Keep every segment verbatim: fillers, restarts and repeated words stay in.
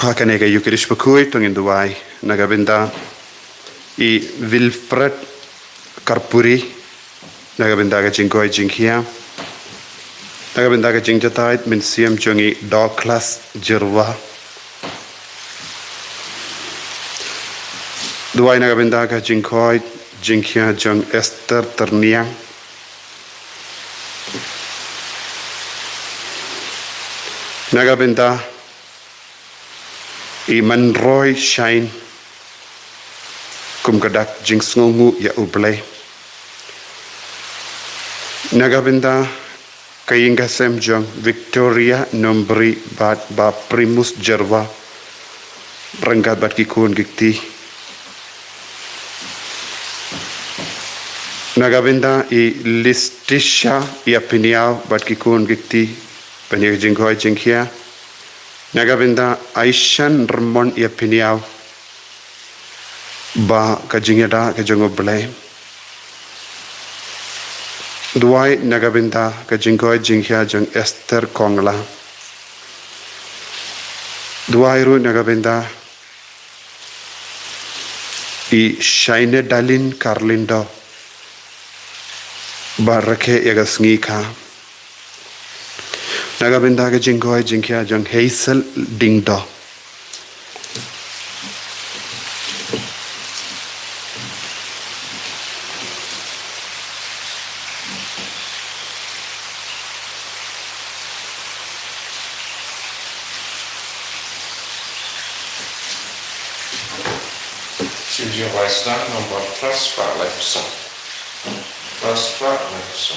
Ha kane ka Eucharist bakhuid to ngin duwai na ka bynta i Wilfred Karpuri, na ka bynta ka jingkoit jingkhiah, na ka bynta ka jingjahthait mynsiem jong i Douglas Jyrwa. Duwai na ka bynta ka jingkoit jingkhiah jong Esther Tyrniang. Na ka bynta i Manroy Shine kum ka dak jingsngewnguh ïa U Blei. Na ka bynta ka ïing ka sem jong Victoria Nombri bad Bah Primus Jyrwa ryngkat bad ki khun ki kti. Na ka bynta i Listisha Ïapynïaw bad ki khun ki kti ban ïa ka jingkoit jingkhiah. Na ka bynta Aishan Rymon Ïapynïaw ba ka jingïada ka jong U Blei. Duwai na ka bynta ka jingkoit jingkhiah jong Esther Kongla. Duwai ruh na ka bynta i Shaine Dalin Karlindo ba rakhe ïa ka sngi kha. Na ka bynta ka jingkoit jingkhiah jong Hazel Dingdo. Sing your voice down, number plus five, like so. Plus five, like so.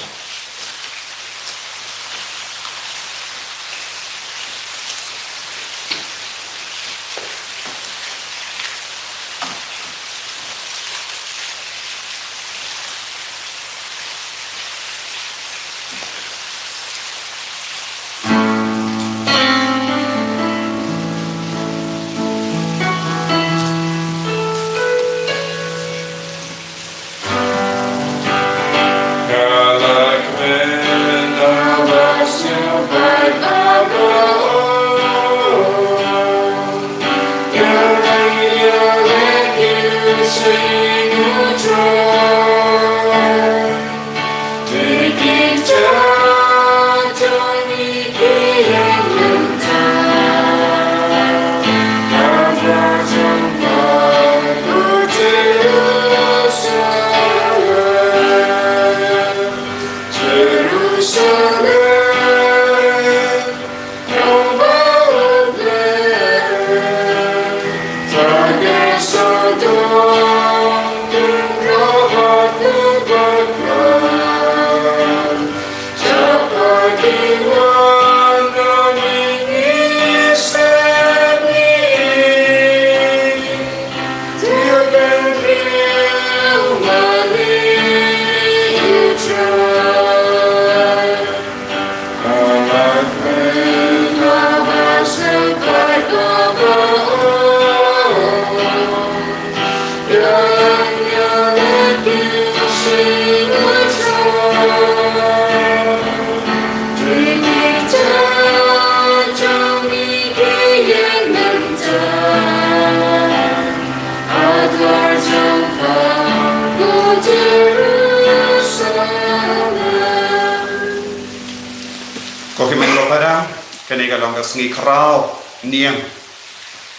Ko ki mei ko para, kane ka long ka sngi khraw niang,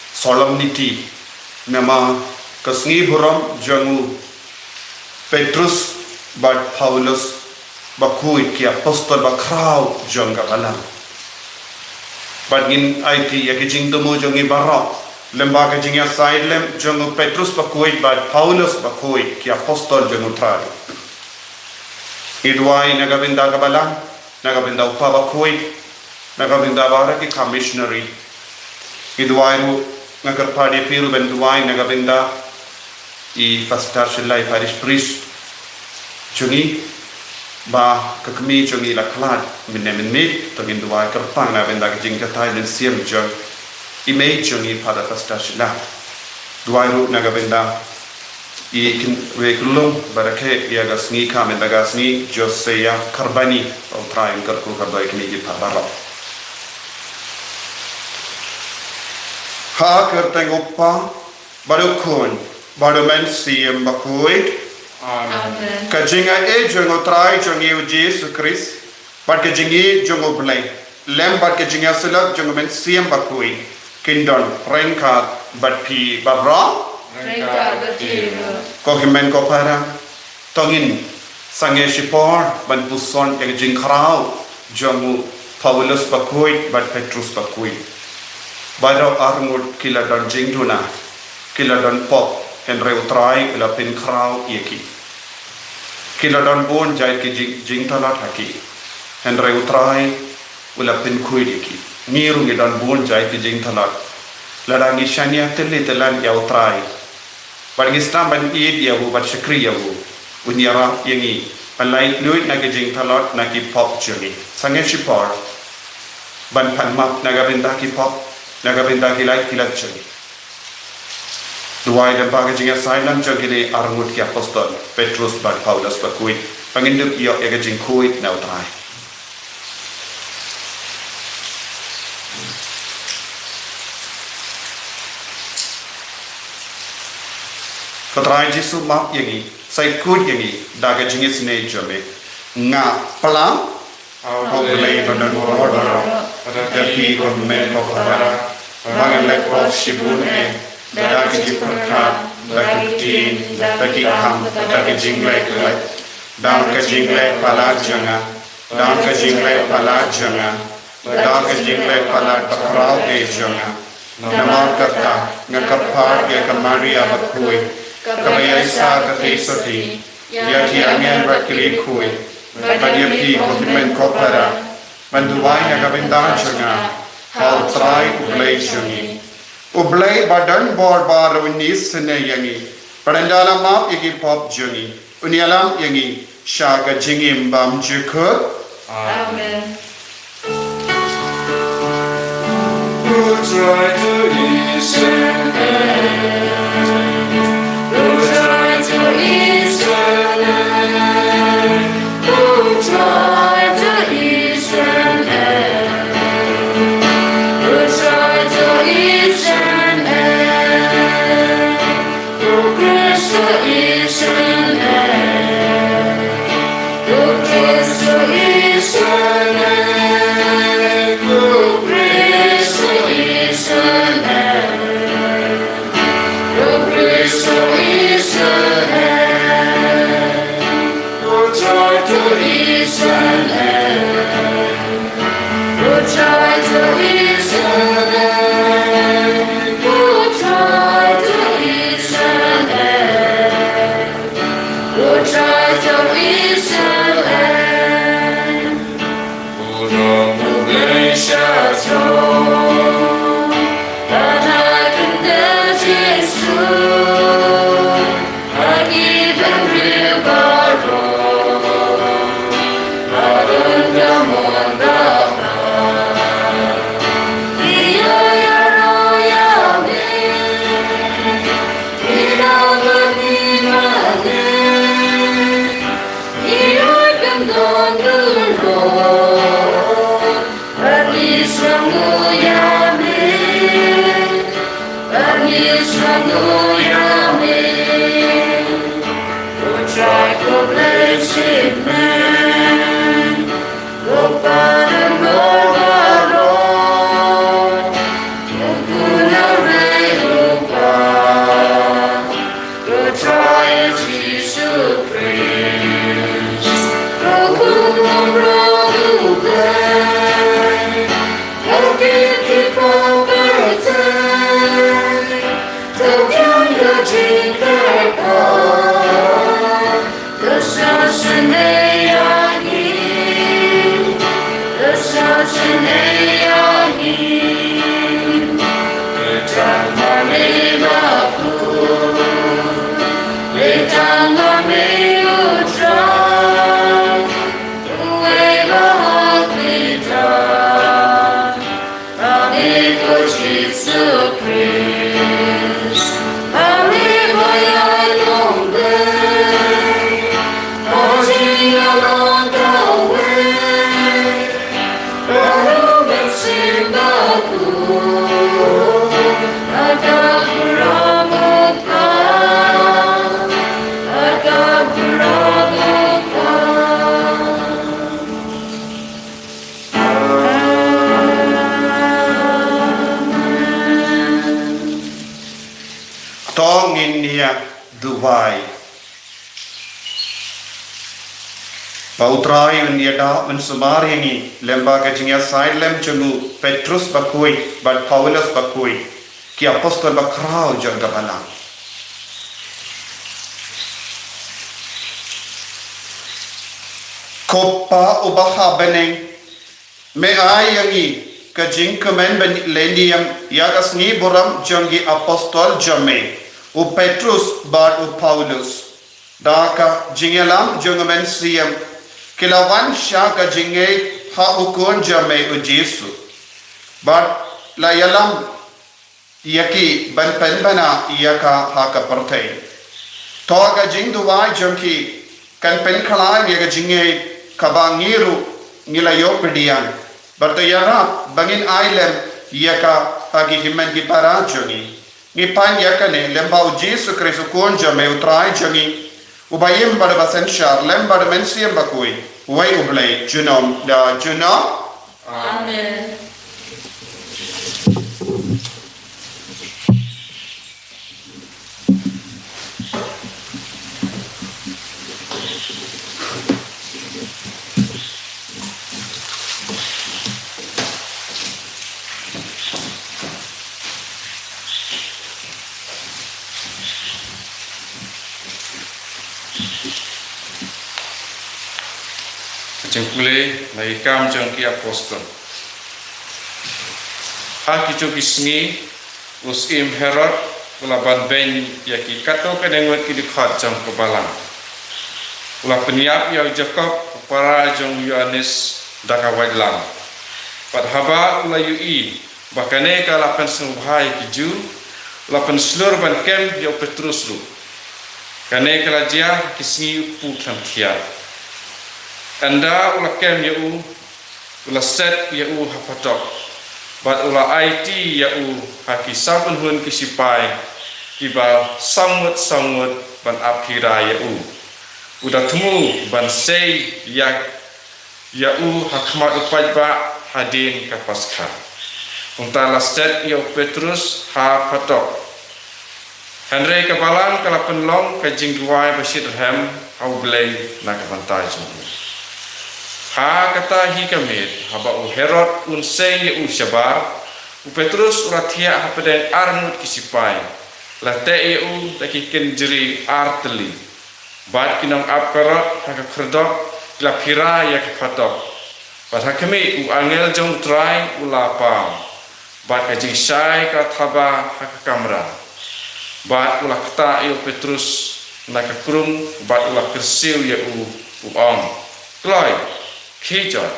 solemnity, namar ka sngi burom jong u Petrus bad Paulus bakhuid, ki apostol bakhraw jong ka balang. Bad ngin aiti ïa ki jingthmu jong ngi baroh lyngba ka jingïasaid lem jong u Petrus bakhuid bad Paulus bakhuid, ki apostol jong u Trai. Ngi duwai na ka bynta ka balang, na ka bynta u Papa bakhuid, na ka bynta baroh ki kam missionary. Ngi duwai ruh, nga kyrpad ïa phi ruh ban duwai na ka bynta i Pastor Shylla, i parish priest jong ngi, ba ka kmie jong ngi la khlad mynne mynmiet. To ngin duwai kyrpang na ka bynta ka jingjahthait mynsiem jong i mei jong ngi, Father Pastor Shylla. Duwai ruh na ka bynta i kynwei khyllung ba rakhe ïa ka sngi kha mynta ka sngi, Josiah Kharbani, ba u Trai un kyrkhu kyrdoh ïa kine ki paidbah baroh. Ha ka kyrteng u Kpa, bad u Khun, bad u Mynsiem Bakhuid. Amen. Ka jingaiei jong u Trai jong ngi u Jisu Khrist, bad ka jingïeit jong u Blei, lem bad ka jingïasyllok jong u Mynsiem Bakhuid, kin don ryngkat bad phi baroh. Ryngkat bad phi ruh. Ko hynmen ko para, to ngin sangeh shipor ban puson ïa ka jingkhraw jong u Paulus Bakhuid bad Petrus Bakhuid. Baroh arngut ki la don jingduna, ki la don pop, hynrei u Trai u la pynkhraw ïa ki. Ki la don bun jait ki jing, jingtalot ha ki, hynrei u Trai u la pynkhuid ïa ki. Ngi ruh ngi don bun jait ki jingtalot. Lada ngi shaniah tylli tyllan ïa u Trai, bad ngi sdang ban ïeit ïa u, bad shakri ïa u, un ïarap ïa ngi ban lait luid na ki jingtalot, na ki pop jong ngi. Sangeh shipor ban pan map na ka bynta ki pop, na ka bynta ki lait ki lait jong ngi. Duwai lyngba ka jingïasaid lang jong kine arngut ki apostol, Petrus bad Paulus Bakhuid, ba ngin dup ïoh ïa ka jingkhuid na u Trai. Ko Trai Jisu, map ïa ngi, sa khuid ïa ngi da ka jingisynei jong me. Nga plang ha U Blei ba don bor baroh, bad ha phi ko hynmen ko para, ba ngan leh pop shibun eh, da ka jingpyrkhat, da ka ktien, da ki kam, da ka jingleh khlaiñ, da ka jingleh palat jong nga, da ka jingleh palat jong nga, da ka jingleh palat bakhraw eh jong nga. Namar kata nga kyrpad ïa ka Maria Bakhuid, kaba ïaisah ka Theisotti, ïa ki angel bad ki riewkhuid, bad ïa phi ko hynmen ko para, ban duwai na ka bynta jong nga ha U Trai U Blei jong ngi. U Blei ba don bor baroh un isynei ïa ngi, bad un da la map ïa ki pop jong ngi, un ïalam ïa ngi sha ka jingim bymjukut. Amen. To ngin ïa duwai. Ba U Trai un ïada, un sumar ïa ngi lyngba ka jingïasaid lem jong u Petrus bakhuid bad Paulus bakhuid, ki apostol bakhraw jong ka balang. Ko Pa uba ha bneng, me ai ïa ngi ka jingkmen ban leh niam ïa ka sngi burom jong ki apostol jong me, u Petrus bad u Paulus. Da ka jingïalam jong u Mynsiem ki la wan sha ka jingngeit ha u Khun jong me u Jisu. Bad la ïalam ïa ki ban pynbna ïa ka ha ka pyrthei. To ka jingduwai jong ki kan pynkhlaiñ ïa ka jingngeit kaba ngi ruh ngi la ïoh pdiang. Bad to ïarap ba ngin ai lem ïa ka ha ki hynmen ki para jong ngi. Ngi pan ïa kane lyngba u Jisu Khrist u Khun jong me u Trai jong ngi, uba im bad uba synshar lem bad u Mynsiem Bakhuid, uwei U Blei junom la junom. Amen. Ka jingpule na ki Kam jong ki Apostol. Ha kito ki sngi, u Syiem Herod u la ban beiñ ïa ki katto katne ngut ki dkhot jong ka balang. U la pynïap ïa u Jakob u para jong u Ïoannis da ka waitlam. Bad haba u la ïohi ba kane ka la pynsngewbha ïa ki Jiw, u la pynshlur ban kem ïa u Petrus ruh. Kane ka la jia ha ki sngi u kpu khlem thiah. Ynda u la kem ïa u, u la set ïa u ha phatok bad u la aiti ïa u ha ki saw pynhun ki sipai kiba saw ngut saw ngut ban ap phira ïa u. U da thmu ban sei ïa ïa u ha khmat u paidbah hadien ka Paskha. Kumta la set ïa u Petrus ha phatok. Hynrei ka balang ka la pynlong ka jingduwai ba shitrhem ha U Blei na ka bynta jong u. Ha kata hi ka miet, haba u Herod un sei ïa u shabar, u Petrus u la thiah hapdeng ar ngut ki sipai, la teh ïa u da ki kynjri ar tylli. Bad ki nongap karot ha ka khyrdop ki la phira ïa ka phatok. Bad ha khmih, u angel jong U Trai u la paw. Bad ka jingshai ka la thaba ha ka kamra. Bad u la ktah ïa u Petrus na ka krum, bad u la kyrsiew ïa u, u ong, "Kloi, khie jot."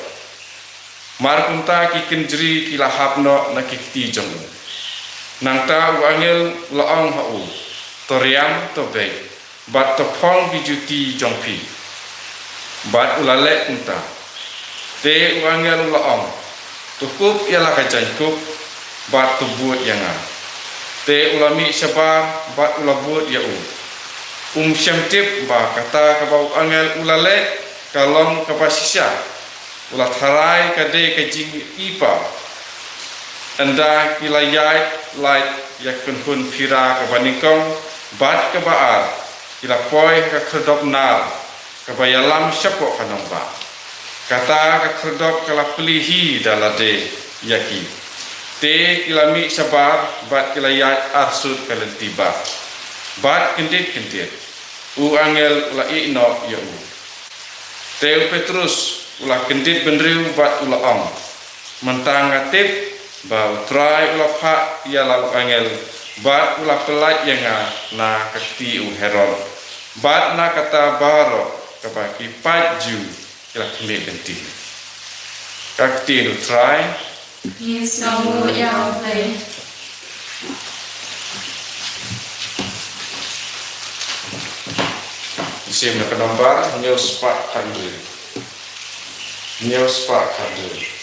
Mar kumta ki kynjri ki la hap noh na ki kti jong u. Nangta u angel u la ong ha u, "To riam, to beit, bad to phong ki juti jong phi." Bad u la leh kumta. Te u angel u la ong, "To kup ïa la ka jaiñkup, bad to bud ïa nga." Te u la mih shabar bad u la bud ïa u. Um shym tip ba kata kaba u angel u la leh ka long kaba shisha. U la tharai ka dei ka jingïohi paw. Ynda ki la ïaid lait ïa ka kynhun phira kaba nyngkong bad kaba ar, ki la poi ha ka khyrdop nar kaba ïalam shapoh ka nongbah. Kata ka khyrdop ka la plie hi da lade ïa ki. Te ki la mih shabar bad ki la ïaid arsut ka lynti bah. Bad kyndit kyndit, u angel u la ïeh noh ïa u. Te u Petrus u la kyndit bynriew bad u la ong, "Mynta nga tip ba U Trai u la phah ïa la u angel bad u la pyllait ïa nga na ka kti u Herod bad na kata baroh kaba ki paid Jiw ki la khmih lynti." Ka ktien U Trai. Ngi sngewbha ïa U Blei. Shim na ka nombar hynñiew spah khatduh. Hynñiew spah khatduh.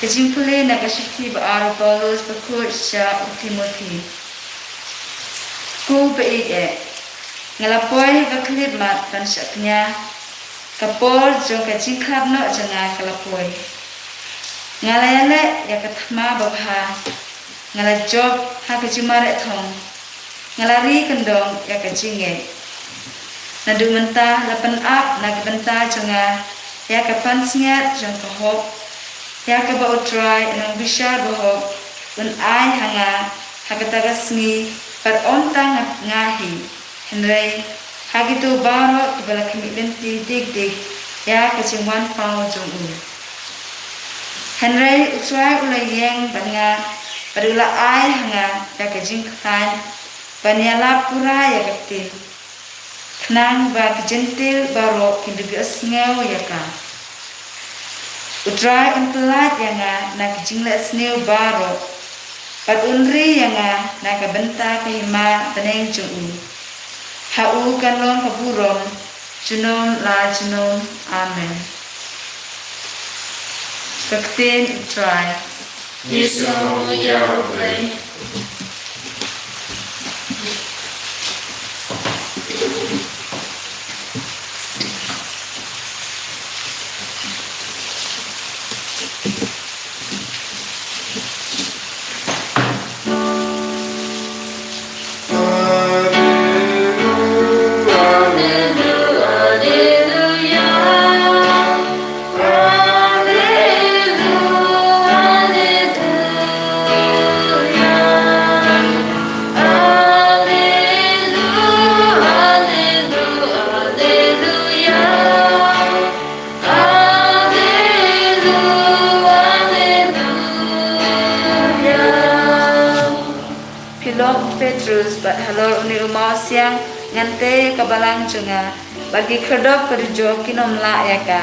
Ka jingpule na ka shithi ba ar u Paulus bakhuid sha u Timothi. Ko ba ïeit eh, nga la poi ha ka khyllipmat ban shah kñia, ka por jong ka jingkhlad noh jong nga ka la poi. Nga la ïaleh ïa ka thma babha, nga la jop ha ka jingmareh thong, nga la ri kyndong ïa ka jingngeit. Naduh mynta la pynap na ka bynta jong nga ïa ka pansngiat jong ka hok, ïa kaba U Trai u nongbishar bahok un ai ha nga ha kata ka sngi, bad ym tang nga hi, hynrei ha kito baroh kiba la khmih lynti dik dik ïa ka jingwan paw jong u. Hynrei U Trai u la ïeng bad nga, bad u la ai ha nga ïa ka jingkhlaiñ ban ïalap pura ïa ka ktien, khnang ba ki Jentil baroh kin da ïohsngew ïa ka. U Trai un pyllait ïa nga na ki jingleh sniew baroh, bad un ri ïa nga na ka bynta ka hima bneng jong u. Ha u kan long ka burom junom la junom. Amen. Ka ktien U Trai. Ngi sngewnguh ïa U Blei. Phi long u Petrus, bad halor une u mawsiang ngan tei ïa ka balang jong nga, bad ki khyrdop ka dujok kin ym lah ïa ka.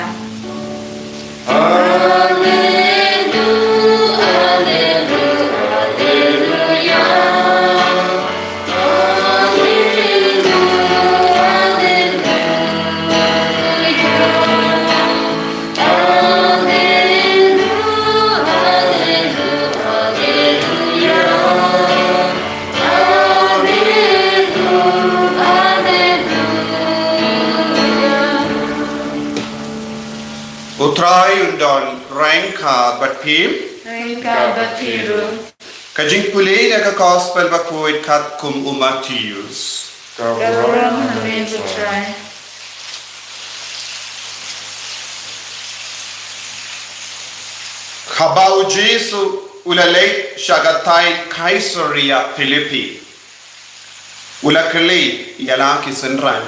U Trai un don ryngkat bad phi. Ryngkat bad phi ruh. Ka jingpule na ka Gospel bakhuid katkum u Mathaios. Ka burom ha me, ko Trai. Haba u Jisu u la leit sha ka thaiñ Kaisaria Philippi, u la kylli ïa la ki synran,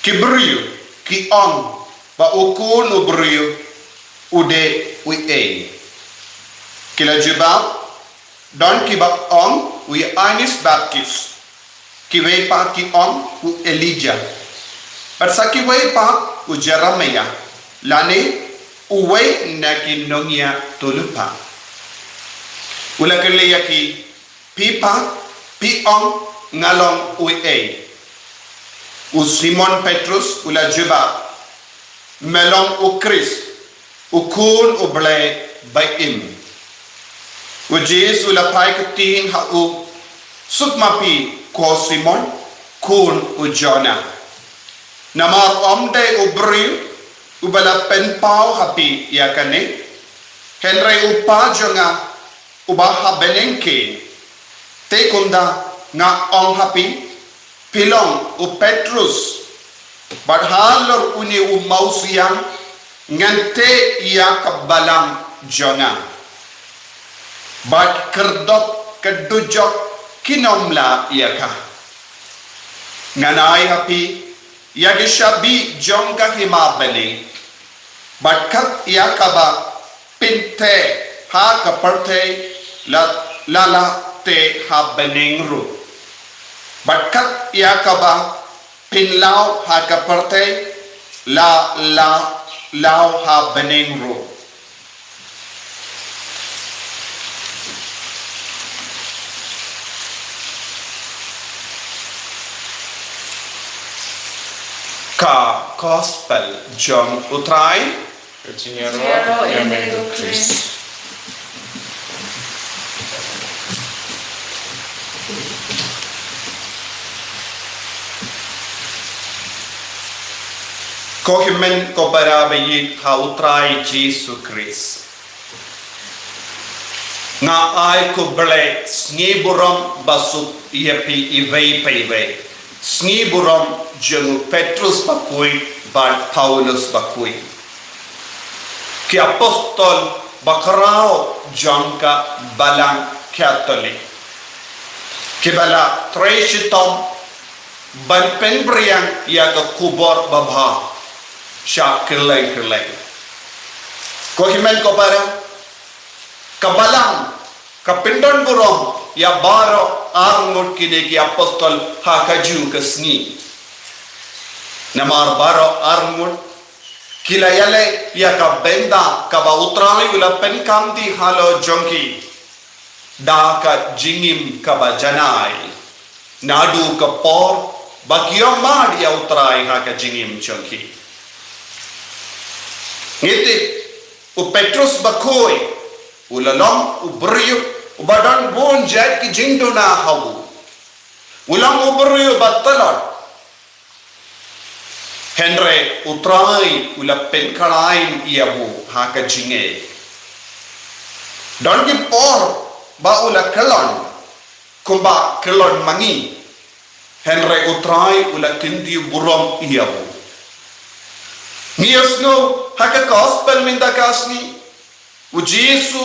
ki briew ki ong ba u Khun u briew u dei uei? Ki la jubab, don kiba ong u Ïoannis Baptist, kiwei pat ki ong u Elijah, bad sa kiwei pat u Jeremiah, lane uwei na ki nongïathuhlypa. U la kylli ïa ki, phi pat, Phi ong nga long uei? U Simon Petrus u la jubab, me long u Khrist, u Khun u Blei ba im. U Jisu u la phai ktien ha u, suk ma phi ko Simon, khun u Jonah. Namar ym dei u briew uba la pynpaw ha phi ïa kane, hynrei u Pa jong nga uba ha bneng kein. Te kumta nga ong ha phi, phi long u Petrus, bad halor une u mawsiang ngan teh ïa ka balang jong nga, bad kyrdop ka dujok kin ym lah ïa ka. Ngan ai ha phi ïa ki shabi jong ka hima bneng, bad kat ïa kaba phin teh ha ka pyrthei la la la teh ha bneng ruh, bad kat ïa kaba phin law ha ka pyrthei la la law ha bneng ruh. Ka Gospel jong u Trai. Ka jingïaroh ïa me ko Khrist. Ko hynmen ko para ba ïeit ha u Trai Jisu Khrist. Nga ai khublei sngi burom ba suk ïa phi iwei pa iwei. Sngi burom jong u Petrus bakhuid bad Paulus bakhuid, ki apostol bakhraw jong ka Balang Katholik, kiba la trei shitom ban pynbri ïa ka khubor babha sha kylleng kylleng. Ko hynmen ko para, ka Balang ka pyndon burom ïa baroh arngut kine ki apostol ha kajuh ka sngi. Namar baroh arngut ki la ïaleh ïa ka bynta kaba u Trai u la pynkhamti halor jong ki da ka jingim kaba janai, naduh ka por ba ki ïohmad ïa u Trai ha ka jingim jong ki. Ngi tip, u Petrus bakhuid u la long u briew uba don bun jait ki jingduna ha u. U long u briew ba tlot. Hynrei u Trai u la pynkhlaiñ ïa u ha ka jingngeit. Don ki por ba u la kyllon kumba kyllon ma ngi, hynrei u Trai u la kyntiew burom ïa u. Ngi ïohsngew ha ka Gospel mynta ka sngi, u Jisu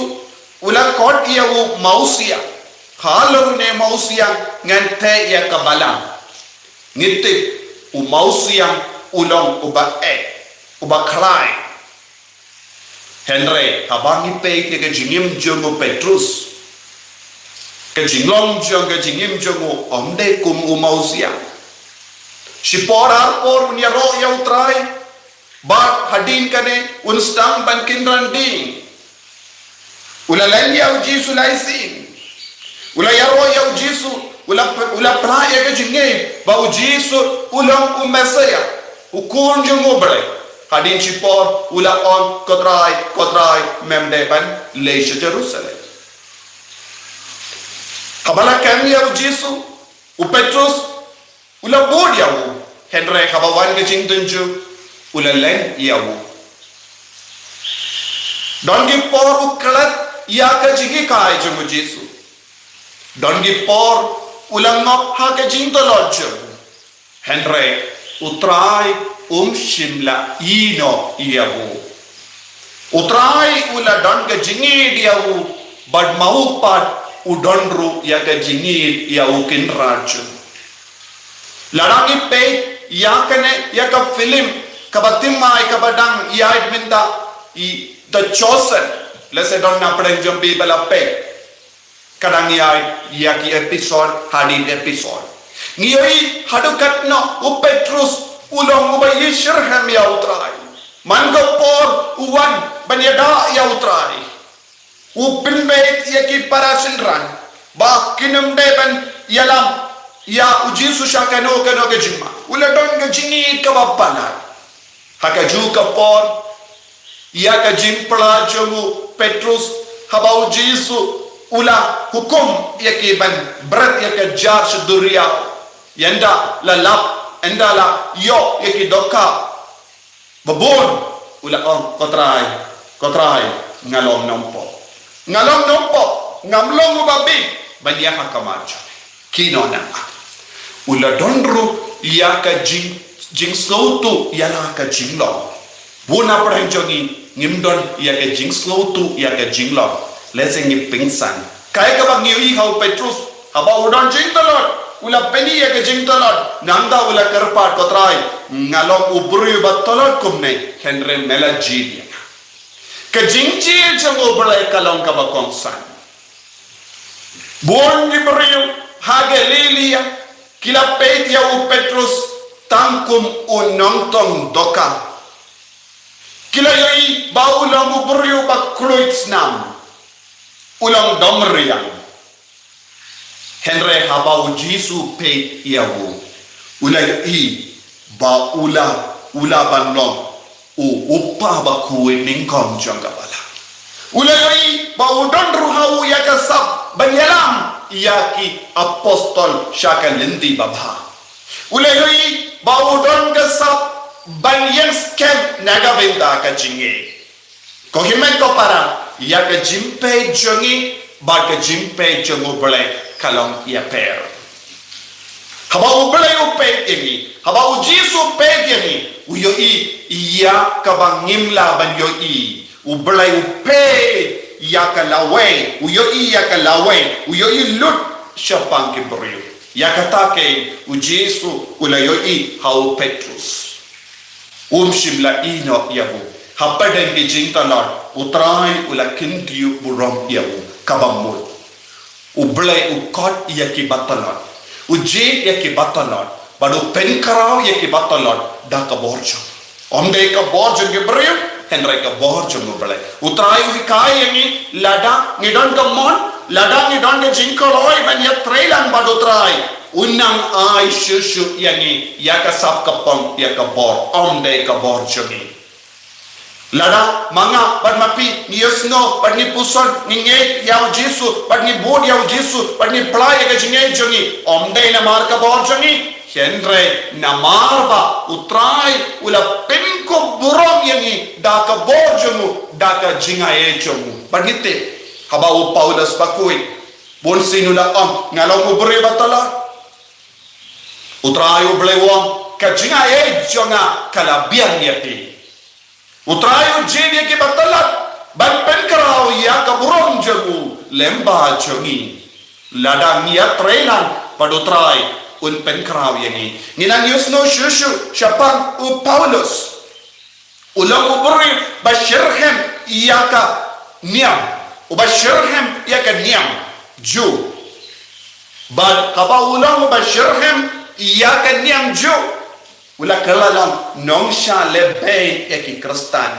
u la khot ïa u mawsiang. Halor une mawsiang ngan teh ïa ka Balang. Ngi tip, u mawsiang u long uba eh, uba khlaiñ. Hynrei haba ngi peit ïa ka jingim jong u Petrus, ka jinglong jong ka jingim jong u ym dei kum u mawsiang. Shipor arpor un ïaroh ïa u Trai, bad hadien kane un sdang ban kynran ding. U la len ïa u Jisu lai sien. U la ïaroh ïa u Jisu, u la, u la phla ïa ka jingngeit ba u Jisu u long u Messiah, u Khun jong u Blei. Hadien shipor u la ong, ko Trai, ko Trai, mem dei ban leit sha Jerusalem. Haba la kem ïa u Jisu, u Petrus u la bud ïa u, hynrei haba wan ka jingtynjuh u la len ïa u. Don ki por u klet ïa ka jinghikai jong u Jisu. Don ki por u la ngop ha ka jingtlot jong u. Hynrei u Trai um shym la ïehnoh ïa u. U Trai u la don ka jingïeit ïa u, bad ma u pat u don ruh ïa ka jingïeit ïa u Kynrad jong u. Lada ngi peit ïa kane, ïa ka film kaba thymmai kaba dang ïaid mynta, i The Chosen, lehse don na pdeng jong phi ba la peit. Ka dang ïaid ïa ki episode hadien episode. Ngi ïohi haduh katno u Petrus u long uba ïeit shitrhem ïa u Trai. Man ka por u wan ban ïada ïa u Trai, u pynbeit ïa ki para shynrang. ba kin ym dei ban ïalam ïa u Jisu sha kano kano ka jingma. U la don ka jingïeit kaba palat. Ha kajuh ka por, ïa ka jingpyrshah jong u Petrus, haba u Jisu u la hukum ïa ki ban bret ïa ka jar sha duriaw, ynda la lap, ynda la ïoh ïa ki dohkha ba bun, u la ong, "Ko Trai, ko Trai, nga long nongpop. Nga long nongpop, ngam long uba bit ban ïa ha khmat jong me." Kino na nga. U la don ruh ïa ka jing, jingsngewthuh ïa la ka jinglong. Bun na pdeng jong ngi ngim don ïa ka jingsngewthuh ïa ka jinglong. Lehse ngi pynsan. Kaei kaba ngi ïohi ha u Petrus, haba u don jingtlot, u la pyni ïa ka jingtlot, nangta u la kyrpad, "Ko Trai, nga long u briew ba tlot kumne, hynrei me la jied ïa nga." Ka jingjia jong u Blei ka long kaba kongsan. Bun ki briew ha Galilaia ki la peit ïa u Petrus tang kum u nongtong dohkha. Ki la ïohi ba u long u briew ba khluit snam, u long dom riang. Hynrei haba u Jisu peit ïa u, u la ïohi ba u la, u la ban long u, u kpa ba khuid nyngkong jong ka balang. U la ïohi ba u don ruh ha u ïa ka sap ban ïalam ïa ki apostol sha ka lynti babha. U la ïohi ba u don ka sap ban ïeng skhem na ka bynta ka jingngeit. Ko hynmen ko para, ïa ka jingpeit jong ngi bad ka jingpeit jong u Blei ka long ïapher. Haba u Blei u peit ïa ngi, haba u Jisu u peit ïa ngi, u ïohi ïa kaba ngim lah ban ïohi. U Blei u peit ïa ka lawei, u ïohi ïa ka lawei, u ïohi lut shaphang ki briew. Ïa kata keiñ u Jisu u la ïohi ha u Petrus. Um shym la ïehnoh ïa u. Hapdeng ki jingtlot, u Trai u la kyntiew burom ïa u. Kaba mut, u Blei u khot ïa ki ba tlot, u jied ïa ki ba tlot, bad u pynkhraw ïa ki ba tlot da ka bor jong u. Ym dei ka bor jong ki briew, hynrei ka bor jong u Blei. U Trai u hikai ïa ngi, lada ngi don ka mon, lada ngi don ka jingkloi ban ïatreilang bad u Trai, un nang ai shuh shuh ïa ngi ïa ka sap ka pom, ïa ka bor. Ym dei ka bor jong ngi. Lada ma nga bad ma phi ngi ïohsngew bad ngi puson, ngi ngeit ïa u Jisu bad ngi bud ïa u Jisu bad ngi plie ïa ka jingngeit jong ngi, ym dei namar ka bor jong ngi, hynrei namar ba u Trai u la pynkup burom ïa ngi da ka bor jong u, da ka jingaiei jong u. Bad ngi tip, haba u Paulus bakhuid, bunsien u la ong, "Nga long u briew ba tlot." U Trai u Blei u ong, "Ka jingaiei jong nga ka la biang ïa phi." U Trai u jied ïa ki ba tlot ban pynkhraw ïa ka burom jong u lyngba jong ngi. Lada ngi ïatreilang bad u Trai, un pynkhraw ïa ngi. Ngi nang ïohsngew shuh shuh shaphang u Paulus. U long u briew ba shitrhem ïa ka niam, uba shitrhem ïa ka niam Jiw. Bad haba u long uba shitrhem ïa ka niam Jiw, u la kylla long nongshah lehbeiñ ïa ki Khristan.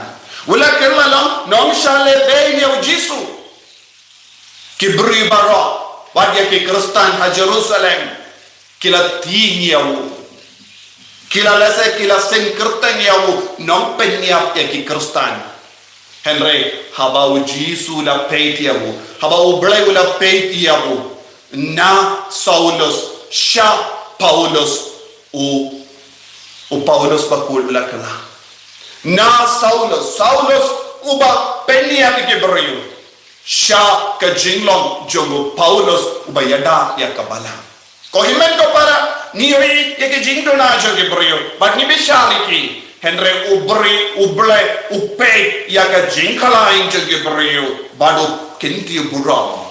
U la kylla long nongshah lehbeiñ ïa u Jisu. Ki briew baroh, wat ïa ki Khristan ha Jerusalem, ki la tieng ïa u. Ki la lehse, ki la seng kyrteng ïa u nongpynïap ïa ki Khristan. Hynrei haba u Jisu u la peit ïa u, haba u Blei u la peit ïa u, na Saulus sha Paulus, u, u Paulus bakhuid u la kylla. Na Saulus, Saulus uba pynïap ïa ki briew, sha ka jinglong jong u Paulus uba ïada ïa ka balang. Ko hynmen ko para, ngi ïohi ïa ki jingduna jong ki briew bad ngi bishar ïa ki. Hynrei u briew, u Blei u peit ïa ka jingkhlaiñ jong ki briew bad u kyntiew burom.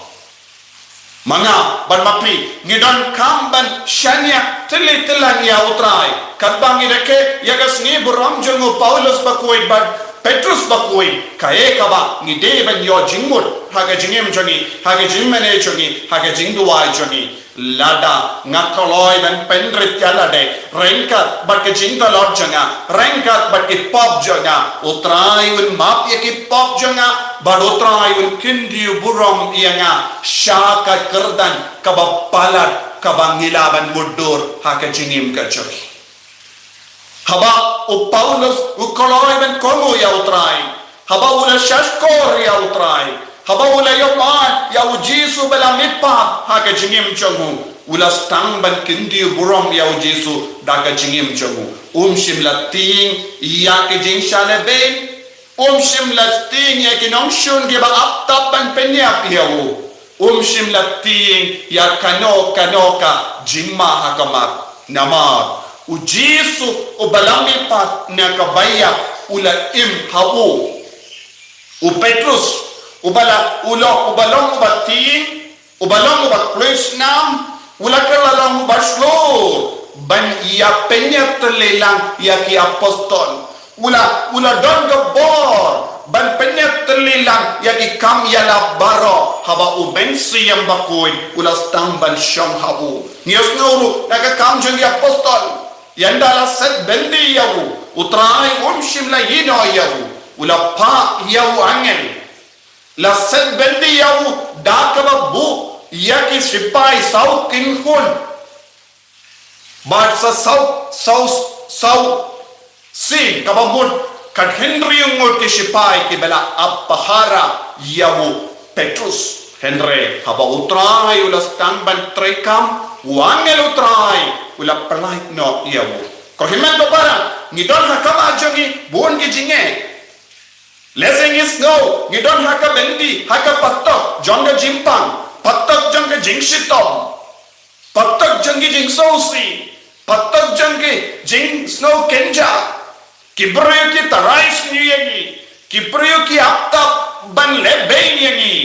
Ma nga bad ma phi ngi donkam ban shaniah tylli tyllan ïa u Trai. Katba ngi rakhe ïa ka sngi burom jong u Paulus bakhuid bad Petrus bakhuid, kaei kaba ngi dei ban ïoh jingmut ha ka jingim jong ngi, ha ka jingmane jong ngi, ha ka jingduwai jong ngi. Lada nga kloi ban pynrit ïa lade ryngkat bad ka jingtlot jong nga, ryngkat bad ki pop jong nga, u Trai un map ïa ki pop jong nga. Bad u Trai un kyntiew burom ïa nga sha ka kyrdan kaba palat kaba ngi lah ban mutdur ha ka jingim ka jong ngi. Haba u Paulus u kloi ban kohnguh ïa u Trai, haba u la shahshkor ïa u Trai, haba u la ïohmad ïa u Jisu ba la mihpat ha ka jingim jong u, u la sdang ban kyntiew burom ïa u Jisu da ka jingim jong u. Um shym la tieng ïa ki jingshah lehbeiñ, um shym la tieng ïa ki nongshun kiba ap tap ban pynïap ïa u. Um shym la tieng ïa kano kano ka jingma ha ka mat. Namar u Jisu uba la mihpat na ka baiap u la im ha u. U Petrus uba la, u long, uba long uba tieng, uba long uba kloi snam, u la kylla long uba shlur ban ïa pynïatylli lang ïa ki apostol. U la, u la don ka bor ban pynïatylli lang ïa ki kam ïalap baroh. Haba u Mynsiem Bakhuid u la sdang ban shong ha u. Ngi ïohsngew ruh na ka Kam jong ki Apostol, ynda la set byndi ïa u, u Trai um shym la ïehnoh ïa u. U la phah ïa u angel, la set byndi ïa u da kaba buh ïa ki shipai saw kynhun. Bad sa saw, saw, saw sien kaba mut khathynriew ngut ki shipai kiba la ap pahara ïa u Petrus. Hynrei haba u Trai u la sdang ban treikam, u angel u Trai u la pyllait noh ïa u. Ko hynmen ko para, ngi don ha ka mat jong ngi bun ki jingeh. Lehse ngi sngew ngi don ha ka byndi, ha ka patok jong ka jingpang, patok jong ka jingshitom, patok jong ki jingsngewsih, patok jong ki jingsngew kynjah. Ki briew ki tharai sniew ïa ngi, ki briew ki ap tap ban lehbeiñ ïa ngi.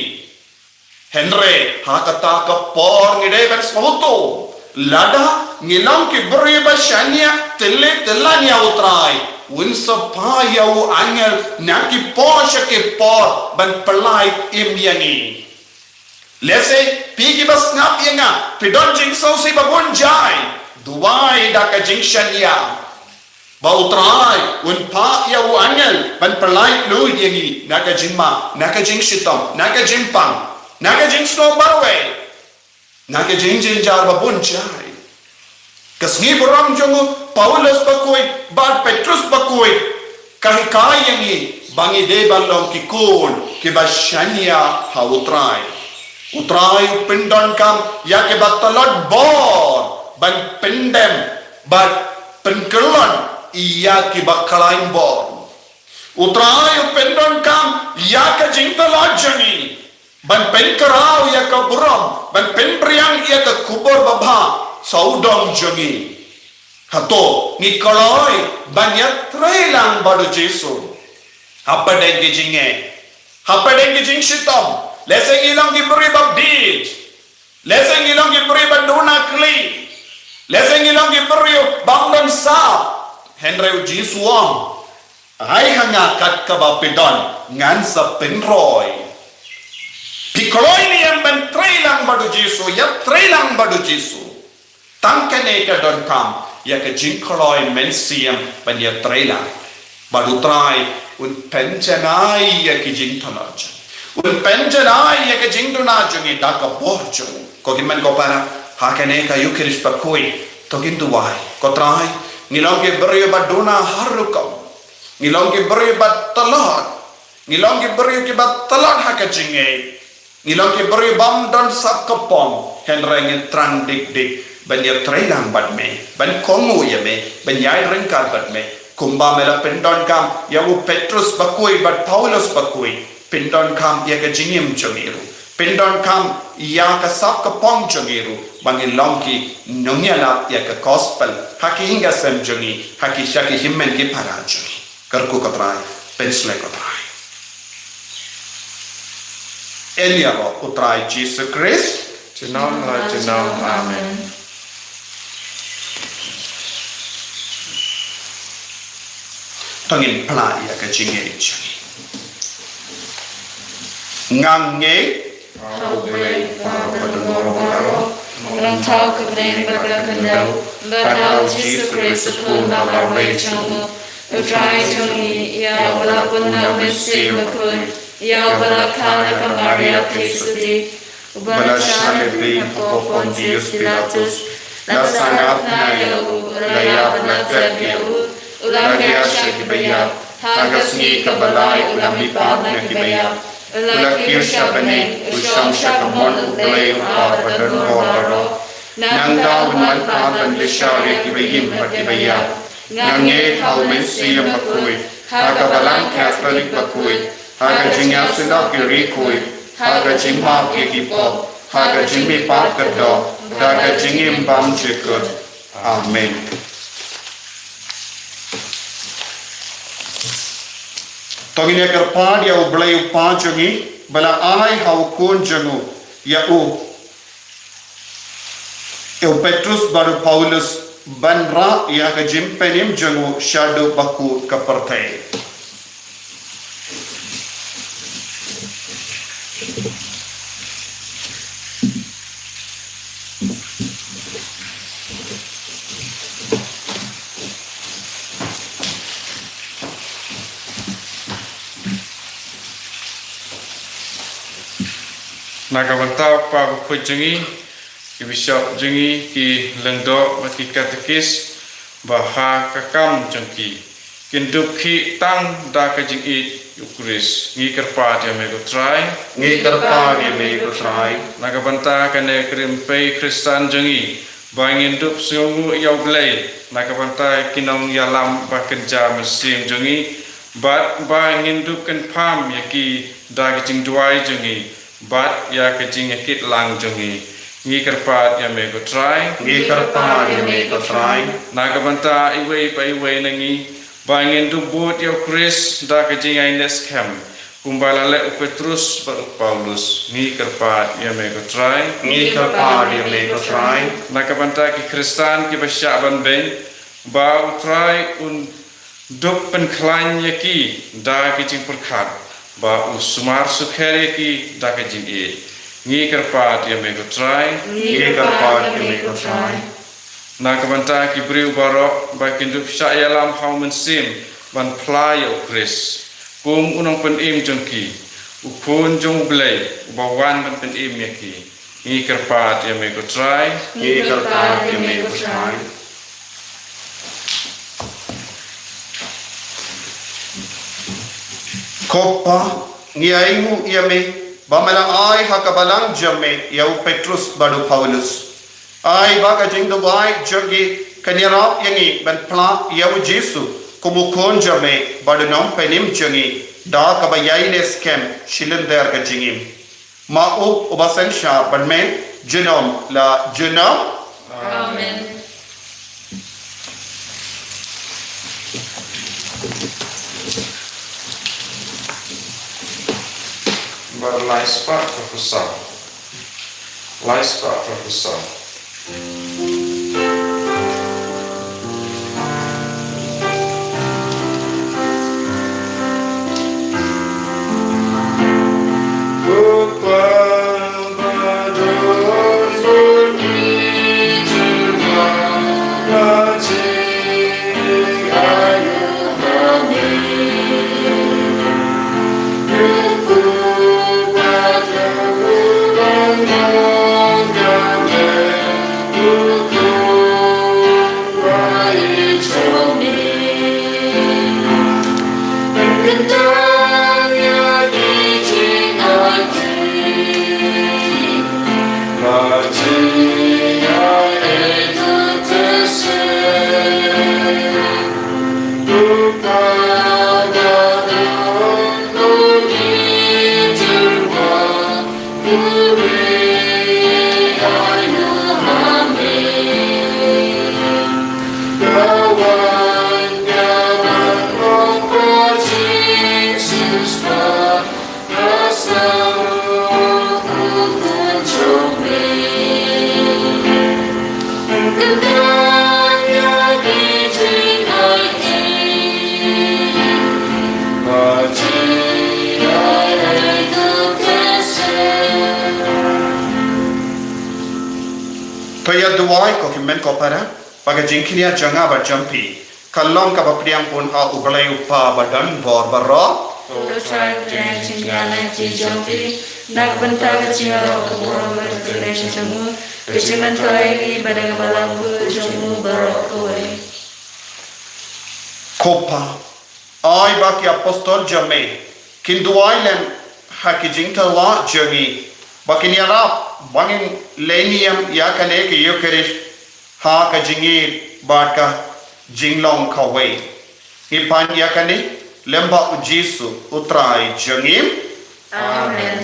Hynrei ha kata ka por ngi dei ban sngewthuh, lada ngi long ki briew ba shaniah tylli tyllan ïa u Trai, un sa phah ïa u angel na ki por sha ki por ban pyllait im ïa ngi. Lehse phi kiba sngap ïa nga phi don jingsngewsih ba bun jai, duwai da ka jingshaniah ba u Trai un phah ïa u angel ban pyllait lut ïa ngi na ka jingma, na ka jingshitom, na ka jingpang, na ka jingsngew marwei, na ka jingjynjar ba bun jai. Ka sngi burom jong u Paulus Bakhuid bad Petrus Bakhuid ka hikai ïa ngi ba ngi dei ban long ki khun kiba shaniah ha u Trai. U Trai u pyndonkam ïa kiba tlot bor ban pyndem bad pynkyllon ïa kiba khlaiñ bor. U Trai u pyndonkam ïa ka jingtlot jong ngi ban pynkhraw ïa ka burom, ban pynphriang ïa ka khubor babha sawdong jong ngi. Hato ngi kloi ban ïatreilang bad u Jisu hapdeng ki jingeh, hapdeng ki jingshitom? Lehse ngi long ki briew ba bieit, lehse ngi long ki briew ba duna khlieh, lehse ngi long ki briew bym don sap. Hynrei u Jisu u ong, ai ha nga kat kaba phi don, ngan sa pynroi. Phi kloi ne em ban treilang bad u Jisu, ïatreilang bad u Jisu? Tang kane ka donkam ïa ka jingkloi mynsiem ban ïatreilang bad u Trai. Un pynjanai ïa ki jingtlot jong ngi, un pynjanai ïa ka jingduna jong ngi da ka bor jong u. Ko hynmen ko para, ha kane ka Eukharist bakhuid to ngin duwai, ko Trai, ngi long ki briew ba duna har rukom, ngi long ki briew ba tlot, ngi long ki briew kiba tlot ha ka jingngeit, ngi long ki briew bym don sap ka pom, hynrei ngi thrang dik dik ban ïatreilang bad me, ban kohnguh ïa me, ban ïaid ryngkat bad me. Kumba me la pyndonkam ïa u Petrus bakhuid bad Paulus bakhuid, pyndonkam ïa ka jingim jong ngi ruh, pyndonkam ïa ka sap ka pom jong ngi ruh, ba ngin long ki nongïalap ïa ka gospel ha ki ïing ki sem jong ngi, ha ki, sha ki hynmen ki para jong ngi. Kyrkhu ko Trai, pynshlei ko Trai. Ïaroh u Trai Jisu Khrist. Junom la junom. Amen. To ngin phla ïa ka jingngeit jong ngi. Nga ngeit ha U Blei Kpa Badonbor baroh, Nongthaw ka bneng bad ka khyndew, bad ha U Jisu Khrist u Khun ba marwei jong u, U Trai jong ngi, ïa uba la pun da U Mynsiem Bakhuid, Ïa uba la kha na ka Maria Theisotti, uba la shah leh bieit hapoh Pontius Pilatus, la sangap na ïa u, la ïap, la tep ïa u, u la ngiah sha kiba ïap, ha ka sngi kaba lai u la mihpat na kiba ïap, u la kiew sha bneng, u shong sha ka mon U Blei U Kpa ba donbor baroh. Nangta un wan pat ban bishar ïa kiba im bad kiba ïap. Nga ngeit ha U Mynsiem Bakhuid, ha ka Balang Katholik bakhuid, ha ka jingïasyllok ïa ki riewkhuid, ha ka jingmap ïa ki pop, ha ka jingmihpat kyrdoh, ha ka jingim bymjukut. Amen. To ngin ïa kyrpad ïa U Blei U Kpa jong ngi, ba la ai ha u Khun jong u, ïa u ïa u Petrus bad u Paulus ban rah ïa ka jingpynim jong u shaduh ba kut ka pyrthei. Na ka bynta u kpa bakhuid jong ngi, ki bishop jong ngi, ki lyngdoh bad ki katekis, ba ha ka kam jong ki kin dup khih tang da ka jingïeit ïa u Khrist. Ngi kyrpad ïa me ko Trai. Ngi kyrpad ïa me ko Trai. Na ka bynta kane ka rympei Khristan jong ngi, ba ngin dup sngewnguh ïa u Blei na ka bynta ki nongïalam ba kynja mynsiem jong ngi, bad ba ngin dup kynpham ïa ki da ka jingduwai jong ngi bad ïa ka jingïakit lang jong ngi. Ngi kyrpad ïa me ko Trai. Ngi kyrpad ïa me ko Trai. Na ka bynta iwei pa iwei na ngi, ba ngin dup bud ïa u Khrist da ka jingïaineh skhem, kumba la leh u Petrus bad u Paulus. Ngi kyrpad ïa me ko Trai. Ngi kyrpad ïa me ko Trai. Na ka bynta ki Khristan kiba shah ban beiñ, ba u Trai un dup pynkhlaiñ ïa ki da ka jingpyrkhat, ba u sumar sukher ïa ki da ka jingïeit. Ngi kyrpad ïa me ko Trai. Ngi kyrpad ïa me ko Trai. Na ka bynta ki briew baroh, ba kin dup shah ïalam ha u mynsiem ban phla ïa u Khrist kum u nongpynim jong ki, u Khun jong u Blei, uba wan ban pynim ïa ki. Ngi kyrpad ïa me ko Trai. Ngi kyrpad ïa me ko Trai. Ko Kpa, ngi ainguh ïa me ba me la ai ha ka balang jong me ïa u Petrus bad u Paulus. Ai ba ka jingduwai jong ki kan ïarap ïa ngi ban phla ïa u Jisu kum u Khun jong me bad u nongpynim jong ngi, da kaba ïaineh skhem shi lynter ka jingim. Ma u uba synshar bad me junom la junom. Amen. Bar lai spah hynriew phew saw. Lai spah hynriew phew saw. To ïa duwai ko ki hynmen ko para, ba ka jingkñia jong nga bad jong phi kan long kaba pdiang pun ha U Blei U Kpa ba don bor baroh. U Trai u pdiang ïa ka jingïaid lynti jong phi na ka bynta ka jingïaroh ka burom bad ka kyrteng jong u, ka jingmyntoi ïa ngi bad ïa ka balang bun jong u baroh kawei. Ko Pa, ai ba ki apostol jong me kin duwai lem ha ki jingtyrwa jong ngi, ba kin ïarap ba ngin leh niam ïa kane ka Eukharist ha ka jingïeit bad ka jinglong kawei. Ngi pan ïa kane lyngba U Jisu U Trai jong ngi. Amen.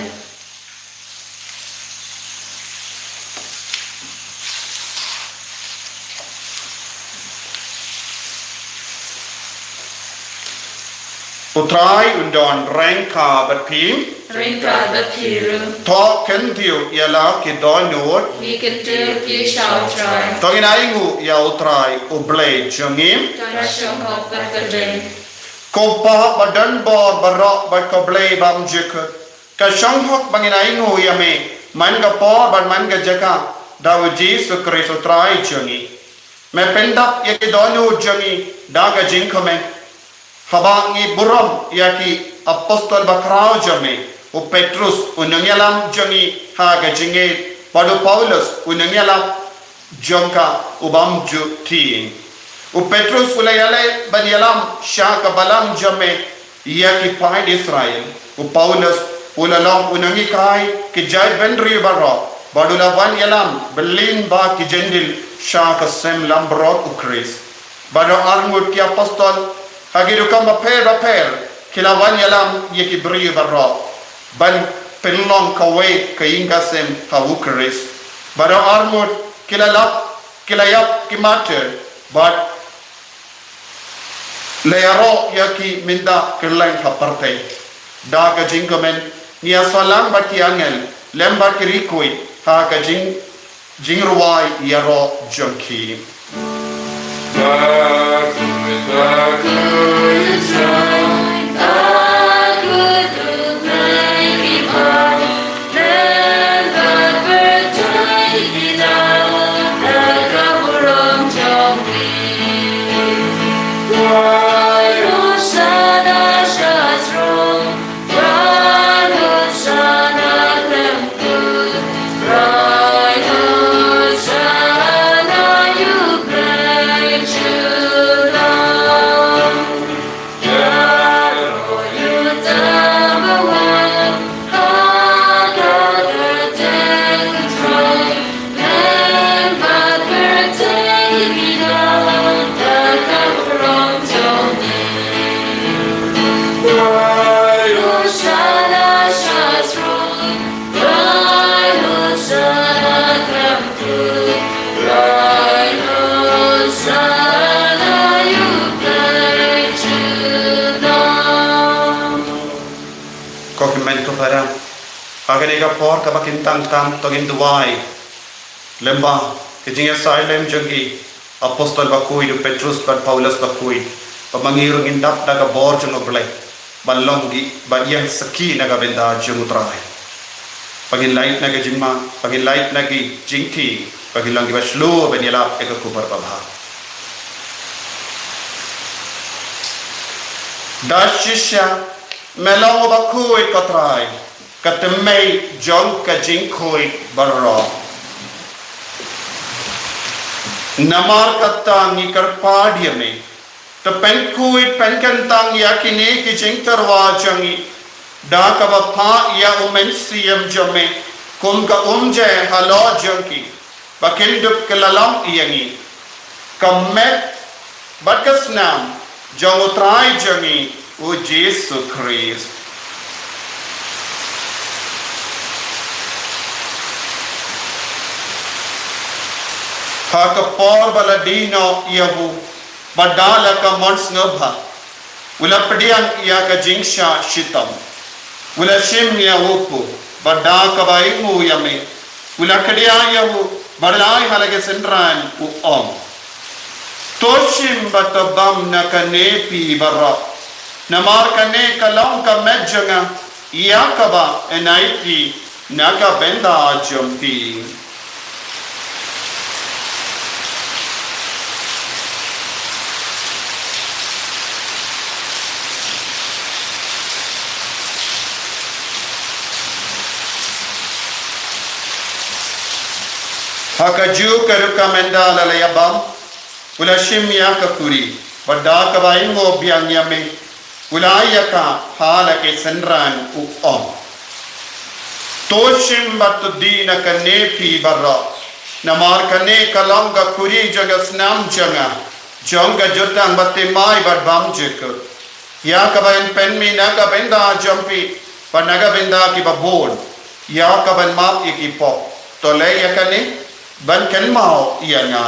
U Trai un don ryngkat bad phi. Ryngkat bad phi ruh. To kyntiew ïa la ki dohnud. Ngi kyntiew ïa phi sha U Trai. To ngin ainguh ïa U Trai U Blei jong ngi. Ka shong hok bad ka dei. Ko Pa ba don bor baroh bad ko Blei bymjukut, ka shong hok ba ngin ainguh ïa me man ka por bad man ka jaka da U Jisu Khrist U Trai jong ngi. Me pyndap ïa ki dohnud jong ngi da ka jingkmen. Haba ngi burom ïa ki apostol bakhraw jong me, u Petrus u nongïalam jong ngi ha ka jingngeit, bad u Paulus u nongïalam jong ka u bymjukut. U Petrus u la ïaleh ban ïalam sha ka balang jong me ïa ki paid Israel. U Paulus u la long u nonghikai ki jaitbynriew baroh, bad u la wan ïalam bad leit bad ki Jentil sha ka sem langbrot U Khrist. Baroh arngut ki apostol ha ki rukom bapher bapher ki la wan ïalam ïa ki briew baroh ban pynlong kawei ka ïing ka sem ha U Khrist. Baroh arngut ki la lap, ki la ïap ki martyr, bad la ïaroh ïa ki mynta kylleng ha pyrthei. Da ka jingkmen ngi ïasalang bad ki angel lem bad ki riewkhuid ha ka jing jingrwai ïaroh jong ki. Ko hynmen ko para, ha kane ka por kaba kyntang tam to ngin duwai lyngba ka jingïasaid lem jong ki apostol bakhuid, u Petrus bad Paulus bakhuid, ba ma ngi ruh ngin dap da ka bor jong U Blei ban long ki ba ïeng sakhi na ka bynta jong U Trai, ba ngin lait na ka jingma, ba ngin lait na ki jingkti, ba ngin long kiba shlur ban ïalap ïa ka khubor babha. Da shisha me long uba khuid, ko Trai, ka tymmen jong ka jingkhuid baroh. Namar kata ngi kyrpad ïa me, to pynkhuid pynkyntang ïa kine ki jingtyrwa jong ngi da kaba phah ïa U Mynsiem jong me kum ka umjai halor jong ki, ba kin dup kylla long ïa ngi ka met bad ka snam jong U Trai jong ngi U Jisu Khrist. Ha ka por ba la die noh ïa u, bad da la ka mon sngewbha, u la pdiang ïa ka jingshah shitom. U la shim ïa u kpu, bad da kaba ainguh ïa me, u la khia ïa u, bad u la ai ha la ki synran, u ong: To shim bad to bam na kane phi baroh, namar kane ka long ka met jong nga, ïa kaba yn ai phi na ka bynta jong phi. Ha kajuh ka rukom ynda la la ïabam, u la shim ïa ka kuri, bad da kaba ainguh biang ïa me, u la ai ïa ka ha la ki synran u ong: To shim bad to die na kane phi baroh, namar kane ka long ka kuri jong ka snam jong nga, jong ka jutang ba thymmai bad bymjukut, ïa kaban pynmih na ka bynta jong phi bad na ka bynta kiba bun, ïa kaban map ïa ki pop. To leh ïa kane ban kynmaw ïa nga.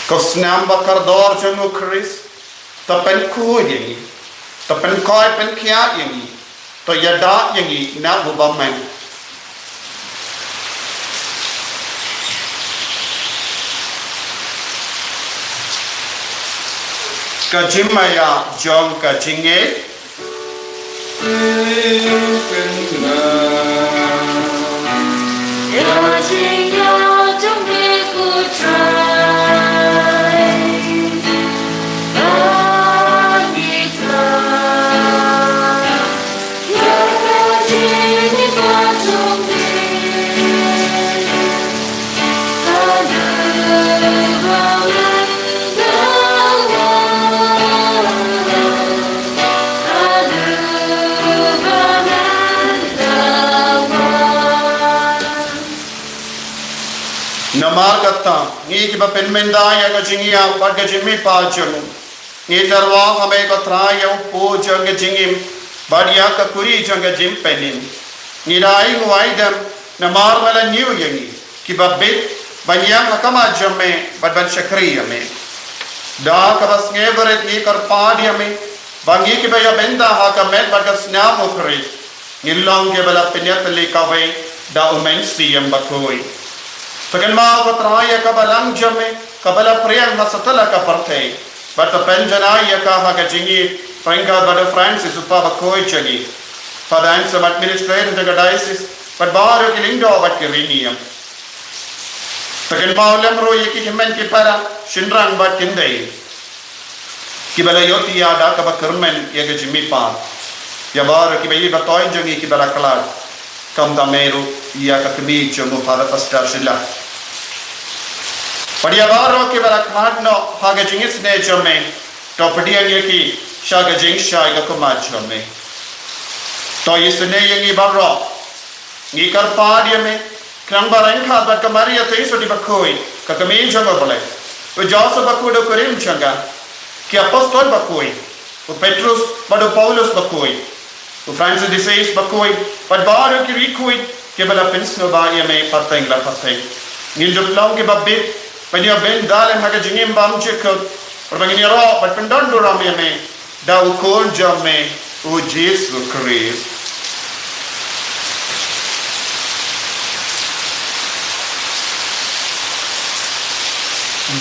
Ko snam ba kordor jong u Khrist, to pynkhuid ïa ngi, to pynkhuid pynkhiah ïa ngi, to ïada ïa ngi na u bymman. Ka jingmaïa jong ka jingngeit. Namar kata, ngi kiba pynmynda ïa ka jingïap bad ka jingmihpat jong u, ngi tyrwa ha me ko Trai ïa u pud jong ka jingim bad ïa ka kuri jong ka jingpynim. Ngi da ainguh aidem namar me la ñiew ïa ngi kiba bit ban ïeng ha khmat jong me bad ban shakri ïa me. Da kaba sngewrit ngi kyrpad ïa me ba ngi kiba ïa bynta ha ka met bad ka snam u Khrist, ngin long kiba la pynïatylli kawei da u Mynsiem Bakhuid. To kynmaw ko Trai ïa ka balang jong me kaba la phriang ha satlak ka pyrthei, bad to pynjanai ïa ka ha ka jingïeit ryngkat bad u Francis u Kpa Bakhuid jong ngi, Father Anselm, administrator jong ka diocese, bad baroh ki lyngdoh bad ki riewniam. To kynmaw lem ruh ïa ki hynmen ki para, shynrang bad khyndai, kiba la ïohthiah da kaba kyrmen ïa ka jingmihpat, ïa baroh kiba ïeit ba thoiñ jong ngi kiba la khlad, khamtam ruh ïa ka kmie jong u Father Pastor Sheila, bad ïa baroh kiba la khlad noh ha ka jingisynei jong me. To pdiang ïa ki sha ka jingshai ka khmat jong me. To isynei ïa ngi baroh. Ngi kyrpad ïa me, khnang ba ryngkat bad ka Maria Theisotti Bakhuid, ka kmie jong u Blei, u Joseph Bakhuid u kurim jong ka, ki apostol bakhuid, u Petrus bad u Paulus bakhuid, u Francis de Sales bakhuid, bad baroh ki riewkhuid kiba la pynsngewbha ïa me pateng la pateng. Ngin dup long kiba bit ban ïa bynta lem ha ka jingim bymjukut, bad ba ngin ïaroh bad pyndon burom ïa me da u Khun jong me u Jisu Khrist.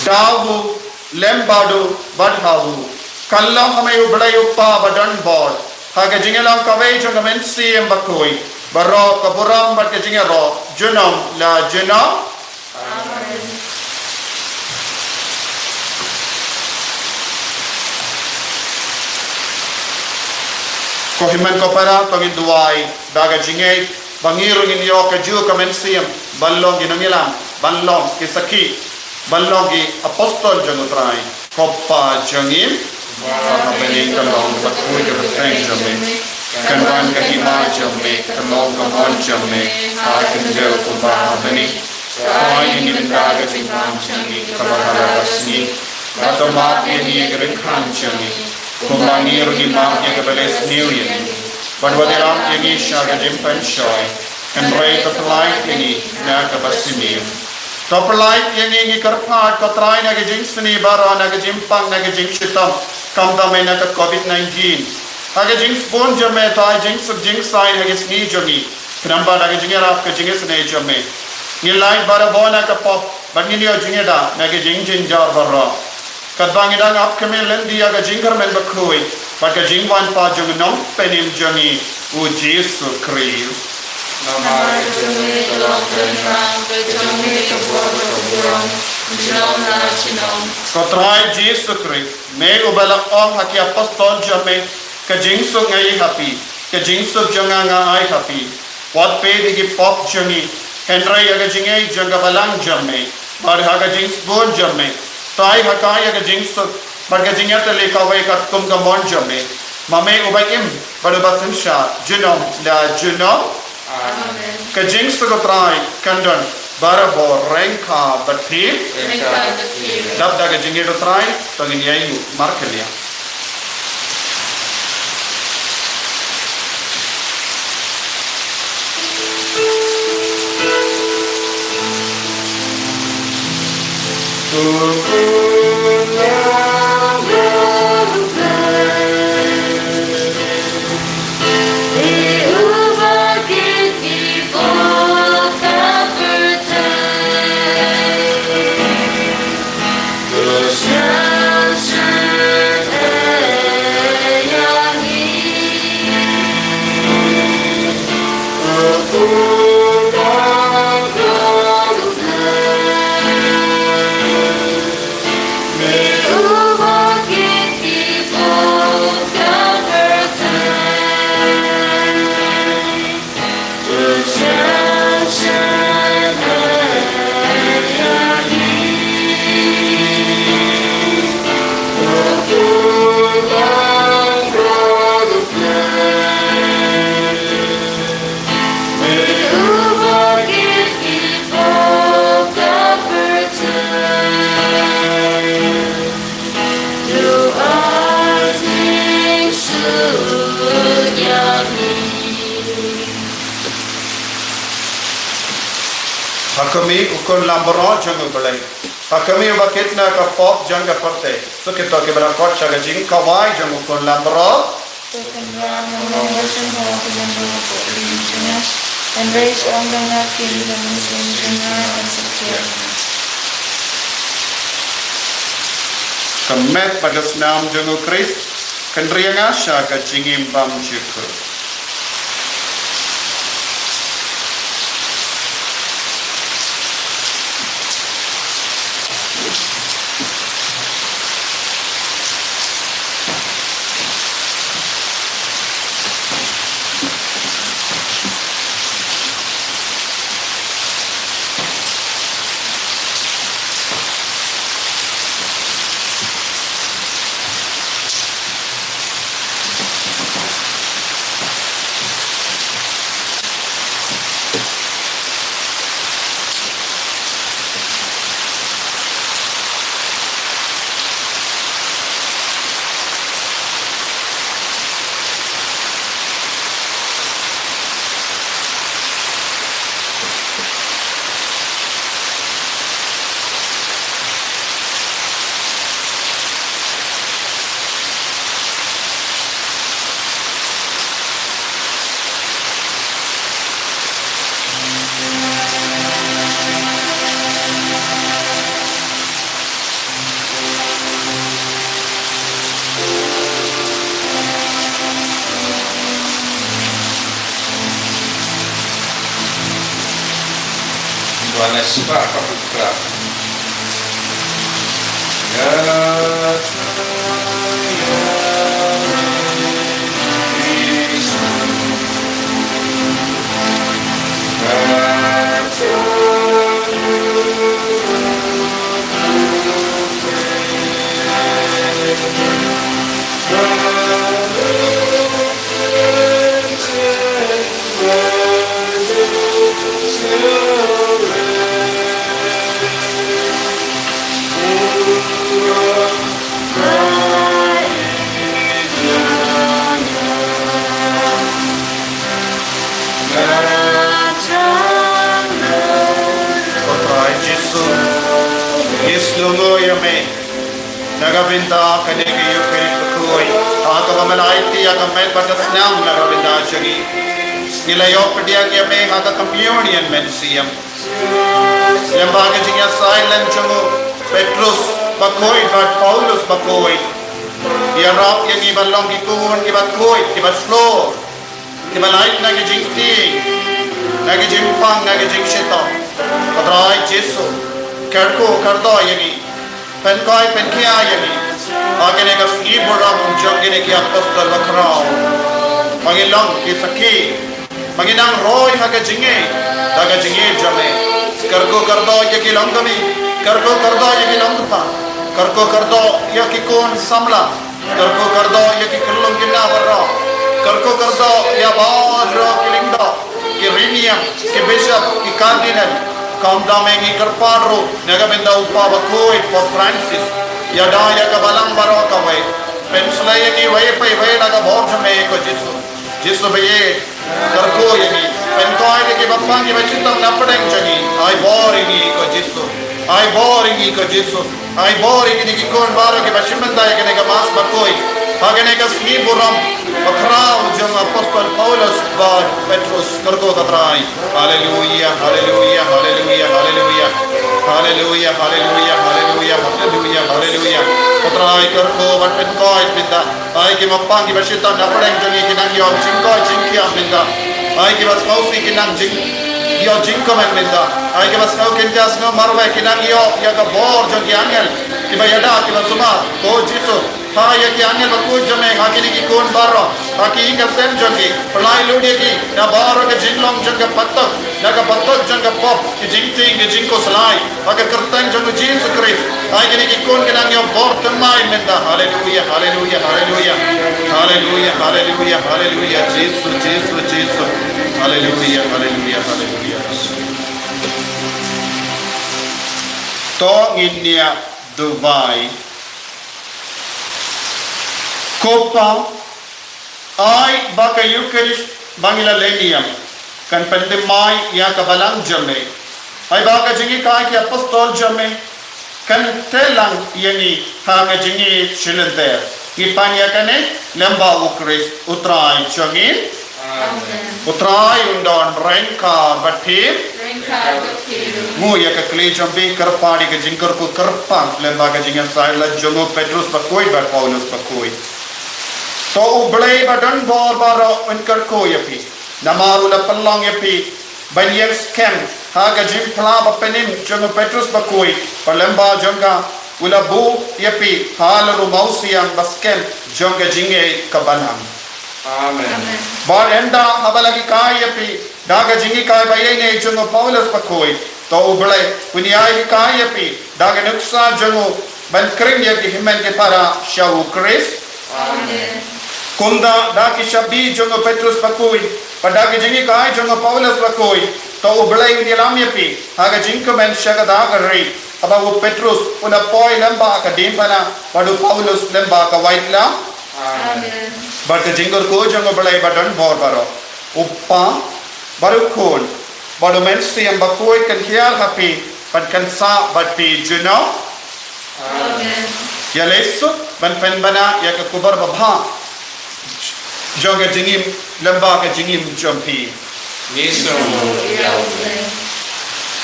Da u, lem bad u, bad ha u, kylla ha me u Blei u Kpa badonbor, ha ka jingïalang kawei jong ka Mynsiem Bakhuid, baroh ka burom bad ka jingïaroh junom la junom. Ko hynmen ko para, to ngin duwai da ka jingngeit ba ngi ruh ngin ïoh kajuh ka mynsiem ban long ki nongïalam, ban long ki sakhi, ban long ki apostol jong u Trai. Ko Kpa jong ngi, ba ha bneng, ka long ka kyrteng jong me, kan wan ka hima jong me, kan long ka mon jong me ha khyndew kumba ha bneng. Pynpaw ïa ngi mynta ka jingpang jong ngi kaba ha la ka sngi, bad to map ïa ngi ïa ka jingpang jong ngi, kumba ngi ruh ngi map ïa kiba la sniew ïa ngi. Bad wat ïarap ïa ngi sha ka jingpynshoi, hynrei to pyllait ïa ngi na kaba sniew. To pyllait ïa ngi, ngi kyrpad ko Trai, na ka jingsniew baroh, na ka jingpang, na ka jingshitom, khamtam na ka covid nineteen. Ha ka jingsbun jong me, to ai jingsuk jingsaiñ ha ka sngi jong ngi, khnang ba da ka jingïarap ka jingisynei jong me, ngin lait barabor na ka pop, bad ngin ïoh jingïada na ka jingjynjar baroh. Katba ngi dang ap khmih lynti ïa ka jingkyrmen bakhuid bad ka jingwan pat jong u Nongpynim jong ngi, u Jisu Khrist. Namar ka jong me ka long ka jingpang, ka jong me ka bor bad ka burom, junom la junom. Ko Trai Jisu Khrist, me uba la ong ha ki apostol jong me, ka jingsuk nga ai ha phi, ka jingsuk jong nga nga ai ha phi. Wat peit ïa ki pop jong ngi, Hynrei ïa ka jingïeit jong ka balang jong me, bad ha ka jingsbun jong me, tai ha ka ïa ka jingsuk, bad ka jingïatylli kawei katkum ka mon jong me, ma me uba im, bad uba synshar, junom la junom. Amen. Ka jingsuk u Trai kan don barabor ryngkat bad phi. Ryngkat bad phi. Dap da ka jingïeit u Trai, to ngin ïa ïuh markylliang. Ha khmih, u khun langbrot jong U Blei. Ha khmih, uba kit na ka pop jong ka pyrthei. Suk ïa kito kiba la kot sha ka jingkhawai jong u khun langbrot. To Kynrad, nga ong ba shym hok ïa nga, hynrei shu ong da nga kin, ba mynsiem jong nga kan sa pdiang. Ka met bad ka snam jong U Khrist kan ri ïa nga sha ka jingim bymjukut. Johannes ba ka pukra. Ko Trai Jisu, ngi sngewnguh ïa me na ka bynta kane ka Eukharist bakhuid, ha kaba me la aiti ïa ka met bad ka snam na ka bynta jong ngi. Ngi la ïoh pdiang ïa me ha ka Communion Mynsiem. Lyngba ka jingïasaid lem jong u Petrus bakhuid bad Paulus bakhuid, ïarap ïa ngi ban long ki khun kiba khuid, kiba shlur, kiba lait na ka jingtieng, na ka jingpang, na ka jingshitom. Ko Trai Jisu, kyrkhu kyrdoh ïa ngi, pynkhuid pynkhiah ïa ngi ha kane ka sngi burom jong kine ki apostol bakhraw, ba ngin long ki sakhi ba ngin nang roi ha ka jingngeit da ka jingngeit jong me. Kyrkhu kyrdoh ïa ki longkmie, kyrkhu kyrdoh ïa ki longkpa, kyrkhu kyrdoh ïa ki khun samla, kyrkhu kyrdoh ïa ki khyllung khynnah baroh, kyrkhu kyrdoh ïa baroh ki lyngdoh, ki riewniam, ki bishop, ki cardinal. Kumta me ngi kyrpad ruh na ka bynta u Papa bakhuid, Pope Francis, ïada ïa ka balang baroh kawei. Pynshlei ïa ngi iwei pa iwei da ka bor jong me ko Jisu. Jisu ba ïeit, kyrkhu ïa ngi. Pynkhuid ïa kiba pang kiba shitom na pdeng jong ngi. Ai bor ïa ngi ko Jisu. Ai bor ïa ngi ko Jisu. Ai bor ïa kine ki khun baroh kiba shim bynta ïa kane ka Mass bakhuid ha kane ka sngi burom bakhraw jong u Apostol Paulus bad Petrus. Kyrkhu ko Trai. Haleluia, haleluia, haleluia, haleluia. Haleluia, haleluia, haleluia, haleluia, haleluia. Ko Trai kyrkhu bad pynkhuid mynta. Ai kiba pang kiba shitom na pdeng jong ngi kin nang ïoh jingkoit jingkhiah mynta. Ai kiba sngewsih kin nang jing ïoh jingkmen mynta. Ai kiba sngew kynja sngew marwei kin nang ïoh ïa ka bor jong ki angel kiba ïada kiba sumar. Ko Jisu, phah ïa ki angel bakhuid jong me ha kine ki khun baroh, ha ki ïing ki sem jong ki. Pynlait lut ïa ki na baroh ka jinglong jong ka pattok, na ka pattok jong ka pop, ki jingtieng ki jingkhuslai, ha ka kyrteng jong u Jisu Khrist. Ai kine ki khun kin nang ïoh bor thymmai mynta. Haleluia, haleluia, haleluia. Haleluia, haleluia, haleluia. Jisu, Jisu, Jisu. Haleluia, haleluia, haleluia. To ngin ïa duwai. Ko Pa, ai ba ka Eukharist ba ngi la leh niam kan pynthymmai ïa ka balang jong me. Ai ba ka jinghikai ki apostol jong me kan teh lang ïa ngi ha ka jingïeit shilynter. Ngi pan ïa kane lyngba u Khrist u Trai jong ngi. Amen. U Trai un don ryngkat bad phi. Ryngkat bad phi ruh. Nguh ïa ka kli jong phi, kyrpad ïa ka jingkyrkhu kyrpang lyngba ka jingïasaid lad jong u Petrus bakhuid bad Paulus bakhuid. To U Blei ba don bor baroh un kyrkhu ïa phi. Namar u la pynlong ïa phi ban ïeng skhem ha ka jingphla bapynim jong u Petrus bakhuid, bad lyngba jong ka u la buh ïa phi halor u mawsiang ba skhem jong ka jingngeit kaba nam. Amen. Bad ynda haba la hikai ïa phi da ka jinghikai ba ïeit jong u Paulus bakhuid, to U Blei un ïai hikai ïa phi da ka nuksa jong u ban khring ïa ki hynmen ki para sha u Khrist. Amen. Kumta da ki shabi jong u Petrus bakhuid bad da ka jinghikai jong u Paulus bakhuid, to U Blei un ïalam ïa phi ha ka jingkmen sha kata ka ri, haba u Petrus u la poi lyngba ka diengphna bad u Paulus lyngba ka waitlam. Amen. Bad ka jingkyrkhu jong U Blei ba don bor baroh, U Pa, bad U Khun, bad U Mynsiem Bakhuid kan hiar ha phi bad kan sah bad phi junom. Amen. Ïa leit suk ban pynbna ïa ka khubor babha jong ka jingim lyngba ka jingim jong phi. Ngi sngewnguh ïa U Blei.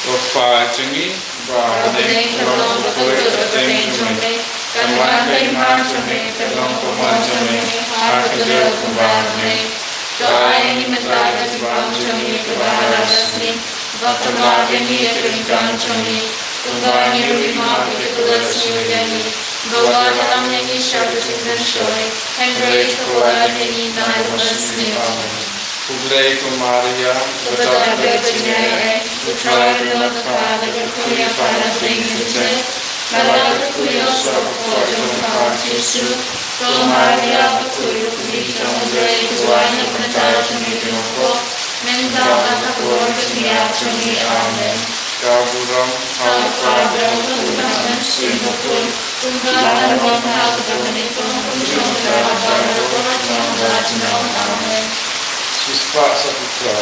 Ko Pa jong ngi ba ha bneng, ka long ka kyrteng jong me, kan wan ka hima jong me, kan long ka mon jong me ha ka dur kumba ha bneng. To ai ïa ngi mynta ka jingbam jong ngi kaba ha la ka sngi, bad pynmap ïa ngi ïa ka ryngkang jong ngi, kumba ngi ruh ngi map ïa kiba la sniew ïa ngi, bad wat ïalam ïa ngi sha ka jingpynshoi, hynrei to kylla ïa ngi na kaba sniew. Amen. Khublei ko Maria, kaba don ka jingaiei, U Trai u don bad pha, la kyrkhu ïa pha na pdeng ki kynthei, bad la kyrkhu ïa u soh bakhuid jong pha u Jisu. Ko Maria bakhuid, khublei jong U Blei, to duwai na ka bynta jong ngi ki lyngkot, mynta bad ha ka por ka jingïap jong ngi. Amen. Ka burom ha U Kpa, bad ha U Khun, bad ha U Mynsiem Bakhuid, kumba la long ha kaba nyngkong, kumjuh, kumjuh, bad ha ka por ka jingïap. Amen. Shispah sa pukra.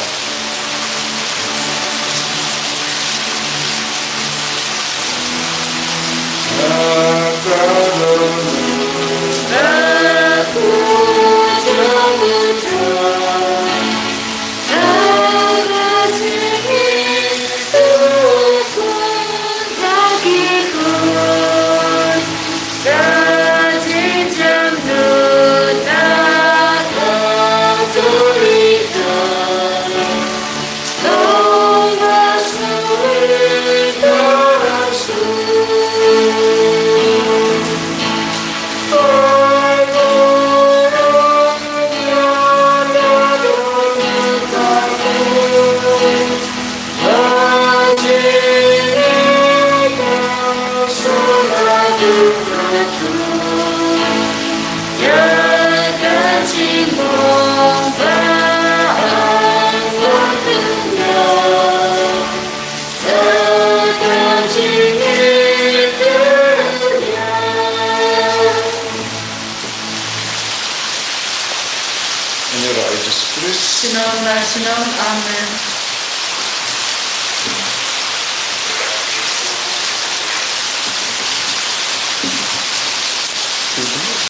Junom la junom. Amen.